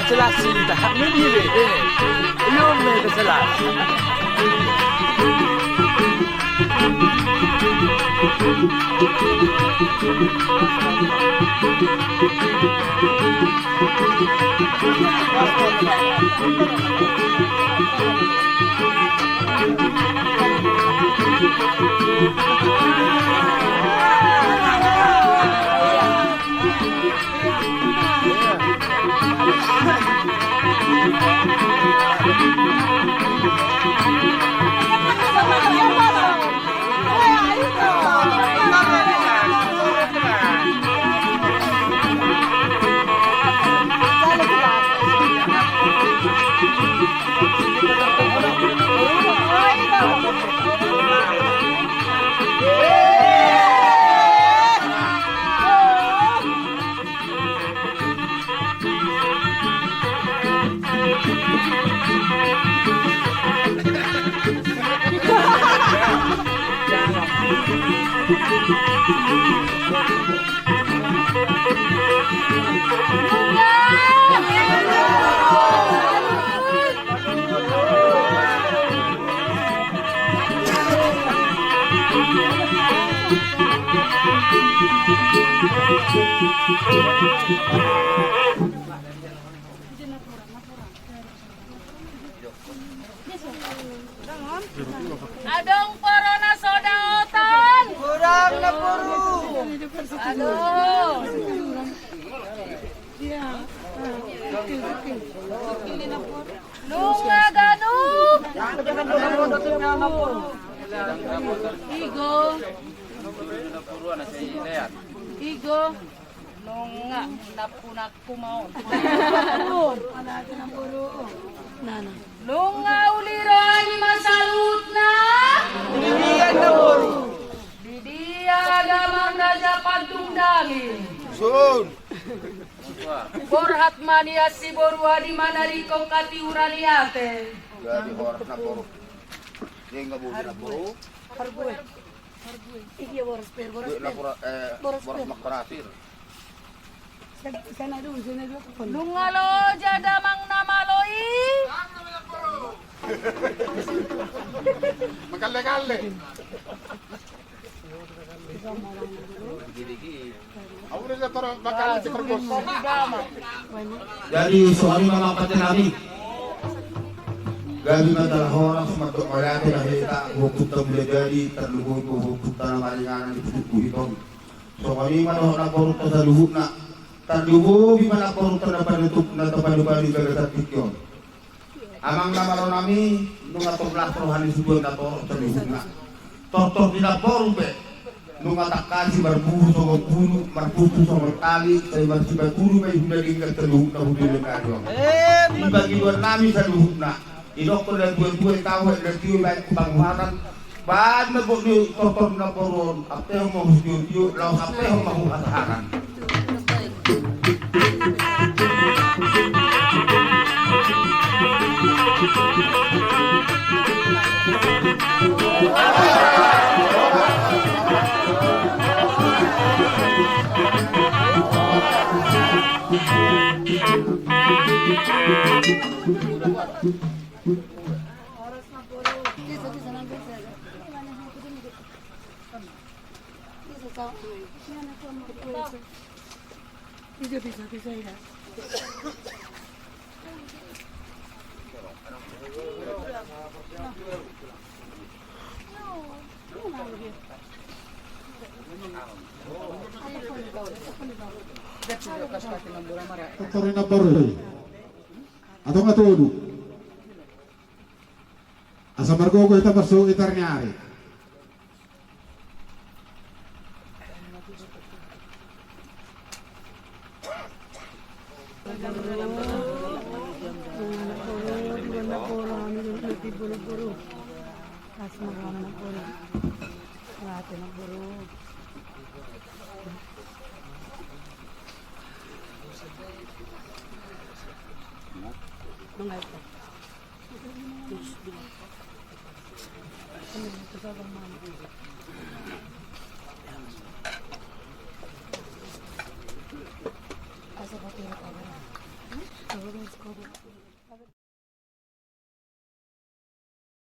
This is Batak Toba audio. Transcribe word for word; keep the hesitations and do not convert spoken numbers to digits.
Jelas cinta, ini dia. Ini jelas. Adong poro na so daotan. Godang na boru. Adong. Nunga ganup. Igo. Igo. Nunga nampuna. Kumaon. Nunga uli roha ni ma saluhutna. Di dia damang na japat dung dami. Sun. Borhat ma nian siboru adi ma na ringkot hatiuran i ate. Jadi horas na boru. Dia nggak boleh na boru. Iya, boras per, boras per. Lapor, eh, boras per. Boras makkarasir. Sana dulu, sana dulu. Nunga loja damang na malo i. Makalle-kalle. Gigi-gigi. Jadi songon i ma amang pande nami. Gabe ma jala horas mandok mauliate ma hita, huhut ta mulia jadi, tarlumobi huhut ta na maringanan di pucuk buhit on. Songon i ma dohot namborunta saluhutna. Tarlumobi ma namborunta na panutup na tapanupanu di bagasan tingki on. Amang na malo nami, nunga torlas roha ni sude na torop saluhutna. Tortor di namboru pe. Nunga tangkas i marburu songon bulu, marpumpu songon tali, sai marsipatudu ma i huna denggan saluhutna hujolo na adong. Di pangidoan nami saluhutna, didokkon na dua-dua i tahu, na dua i baen tu panguhatan, baen na gok ni tortor na boru on, ampehon ma hujolo, laos ampehon ma hujolo. Bisa, bisa, bisa, bisa, ya. Tori na boru. Atong atonu. Asa margogo hita marsogot i tar ni ari.